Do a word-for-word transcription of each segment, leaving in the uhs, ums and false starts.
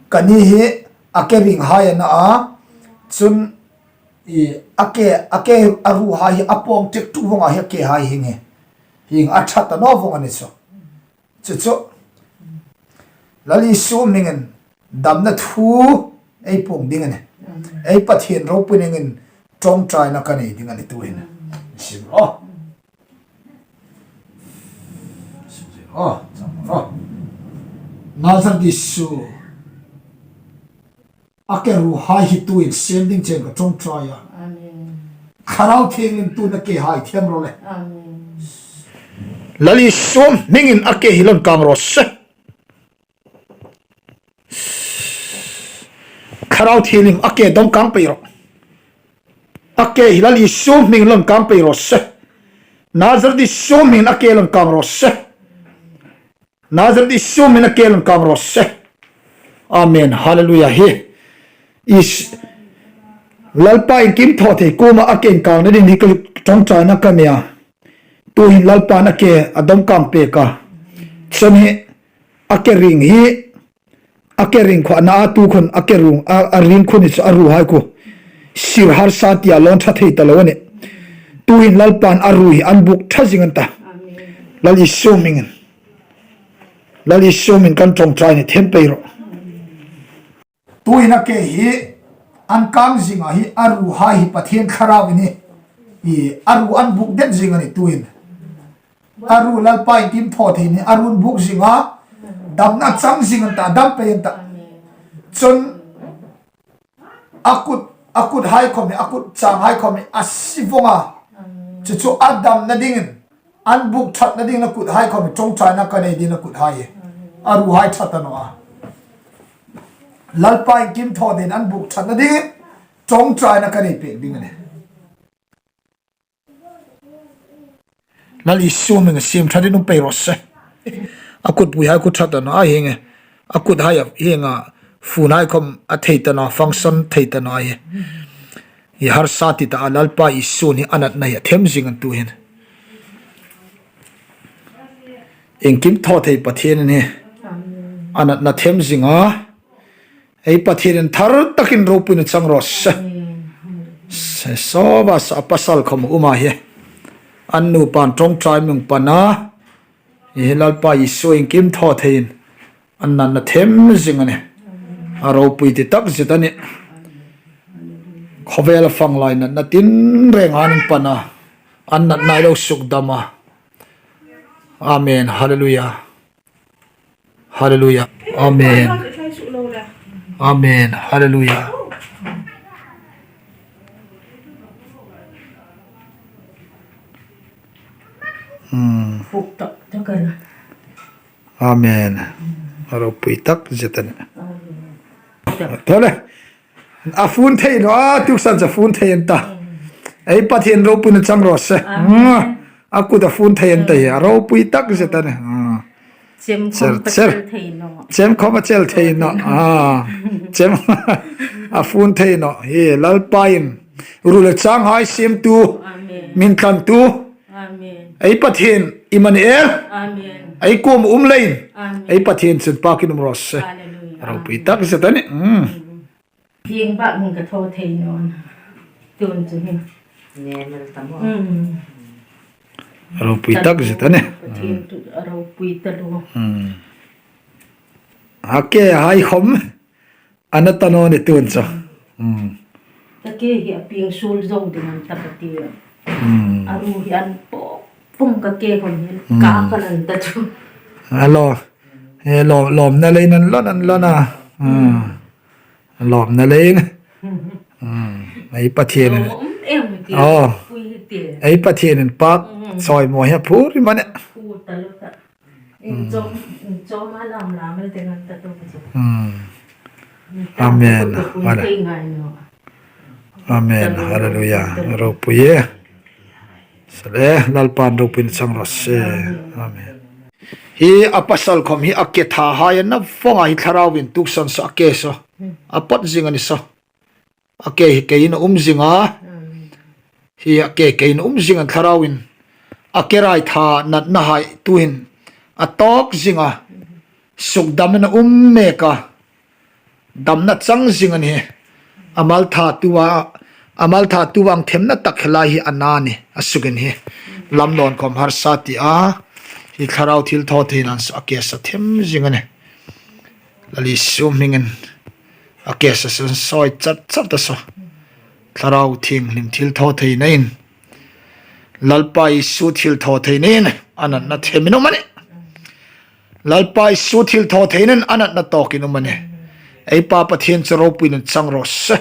Ka ni hi a ke ringhai a na a, chun i a ke, a ke a ruhai hi a pawng ṭek tuk vawng a hi a kehai hi nge. Hieng a ṭha ta naw vawng a ni chu. Chu chu. Lal Isu hmingin damna thu ei puong ding a nih. Ei Pathien ropui ningin ṭawngṭaina ka nei ding a nih tuhin. Sim ro. Sim ro. Sim ro. Nazareth Isu. A ke ruhai hi tuhin siem ding chen ka ṭawngṭai a. Amen. Thlarau Thienghlim tuhin a kehai thiem ro le. Amen. Lal Isu hmingin a ke hi lawn kang ro se. Thlarau Thienghlim a ke dawm kang pei ro. A ke hi Lal Isu hmingin lawn kang pei ro se. Nazareth Isu hmingin a ke lawn kang ro se. Nazareth Isu hmingin a ke lawn kang ro se. Amen. Hallelujah. Hi. Is Lalpa iengkim thaw thei kuoma a ke inkangna ding hi ka ṭawngṭaina ka nei a. Tuhin Lalpan a ke a dawm kang pek a. Chun hi a ke ring hi a ke ring khuo a na a tu khun a ke rung a, a ring khun hi chu a ruhai khu. Sir harsa tia lawn ṭha thei ta lo a nih. Tuhin Lalpan a ru hi an buk ṭha zing an ta. Lal Isu hmingin. Lal Isu hmingin kan ṭawngṭai ni thiem pei ro. Tuhin a ke hi an kang zing a hi a ruhai hi Pathien Thlarauin hi. I a ru an buk det zing a nih tuhin. A ru Lalpa iengkim thaw thei ni a ru an buk zing a. Damna chang zing an ta, dam pei an ta. Chun a kut, a kuthai khawm hi, a kut changhai khawm hi a si vawng a. Chu chu a damna dingin, an buk ṭhatna dingin a kuthai khawm hi ṭawngṭaina ka nei ding a kuthai hi. A ruhai ṭha ta naw a. Lalpa iengkim thaw theiin an buk ṭhatna dingin ṭawngṭaina ka nei pek ding a nih. Lal Isu hmingin siem ṭha ding um pei ro se. A kutpuihai khu ṭha ta naw a hi nge. A kuthai a hi nge. Phunehai khawm a thei ta naw, function thei ta naw a hi. Hi harsa ti ta a Lalpa Isu hi a natna hi a thiem zing an tuhin. Iengkim thaw thei Pathien hi a natna thiem zing a. Ei Pathienin thar takin ropuina chang raw se. Se saw va sa a pasal khawm um a hi. An nupan ṭawngṭai mi hung pan a. Hi Lalpa Isu iengkim thaw theiin an natna thiem zing a nih. A ropui ti tak zet a nih. Khawvel a fang lai natna tinreng an hung pan a. An natna ei lo suk dam a. Amen. Hallelujah. Hallelujah. Amen. Amen. Hallelujah. Hmm. Amen. A ropui tak zet a nih. Amen. Tole. A fun thei naw, a tuksan chu a fun thei an ta. Ei Pathien ropuina chang raw se. Amen. A kut a fun thei an ta hi, a ropui tak zet a nih. Chem khawm a chel thei naw. Chem khawm a chel thei naw. A, chem a fun thei naw. Hi Lalpa'n ru le changhai siemtu. Amen. Min tlantu. Amen. Ei Pathien Immanuel. Amen. Ei kuoma um leiin. Amen. Ei Pathien chun pakin um raw se. Hallelujah. A ropui tak zet a nih. Hmm. Tieng bak hung ka thaw thei naw. Tun chu hi. Ne mal tam o. Hmm. A ropui tak zet a nih. Pathien chu a ropui ta lo. Hmm. A kehai khawm a na ta naw ni tun chu. Hmm. Ka ke hi a pieng suol zo ding an ta ka ti. Hmm. A ru hi an pawng pawng ka ke khawm hi. Hmm. Ka ka lan ta chu. A lo. He lo, lawmna leiin an lawn, an lawn a. Hmm. Lawmna leiin. Hmm. Ei Pathien. Lawm em ti. Oh. Pui ti. Ei Pathienin pak. Hmm. Chawimawi hi a phur rim a nih. Phur ta lo ta. Hmm. Inchawm, inchawm a lam lam el te ngan ta tu chu. Hmm. Amen. Pui thei ngai naw. Amen. Hallelujah. Ropui e. Sale, Lalpa'n ropuina chang raw se. Amen. Hi a pasal khawm hi a ke thahai a na vawng a hi Thlarauin tuksan saw a ke saw. A pawt zing a ni saw. A ke hi keiin a um zing a. Hi a ke keiin a um zing a Thlarauin. A ke rai tha natnahai tuhin a tawk zing a. Sukdamin a um mek a. damna chang zing a nih. A mal thatuva, a mal thatuva ang themna tak hi lai hi a na ni, a sukin hi. Lam lawn khawm harsa ti a, hi thlarau thilthawtheina'n saw a ke sa them zing a nih. Lal Isu hmingin a ke sa san sawi chat chat ta saw. Thlarau Thienghlim thilthawtheina'n, Lalpa Isu thilthawtheina'n a natna themin um a nih. Lalpa Isu thilthawtheina'n a natna tawkin um a nih. Ei Pa Pathien chu ropuiin chang raw se.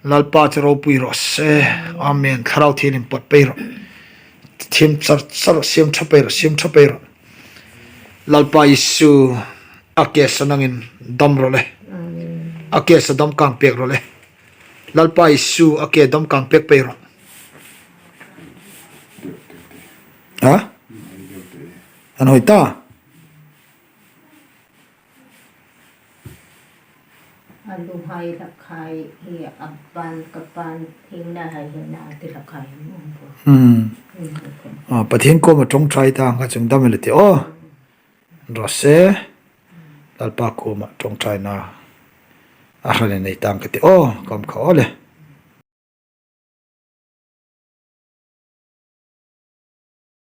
Lalpa chu ropui raw se. Amen. Thlarau Thienghlim pawt pei rawh. Thiem char char, siem ṭha pei rawh, siem ṭha pei rawh. Lalpa Isu, a ke sa nangin dam rawh le. A ke sa dam kang pek rawh le. Lalpa Isu, a ke dam kang pek pei rawh. Ha? An hoi ta? A lu hai la khai hi a ban ka ban thing na hai hi na ti la khai um ko. Hmm. Hmm, ko. A, Pathien kuoma ṭawngṭai ta, ka chung dam le ti aw. Raw se. Lalpa kuoma ṭawngṭaina a hran nei tang ka ti aw, kam kha aw le.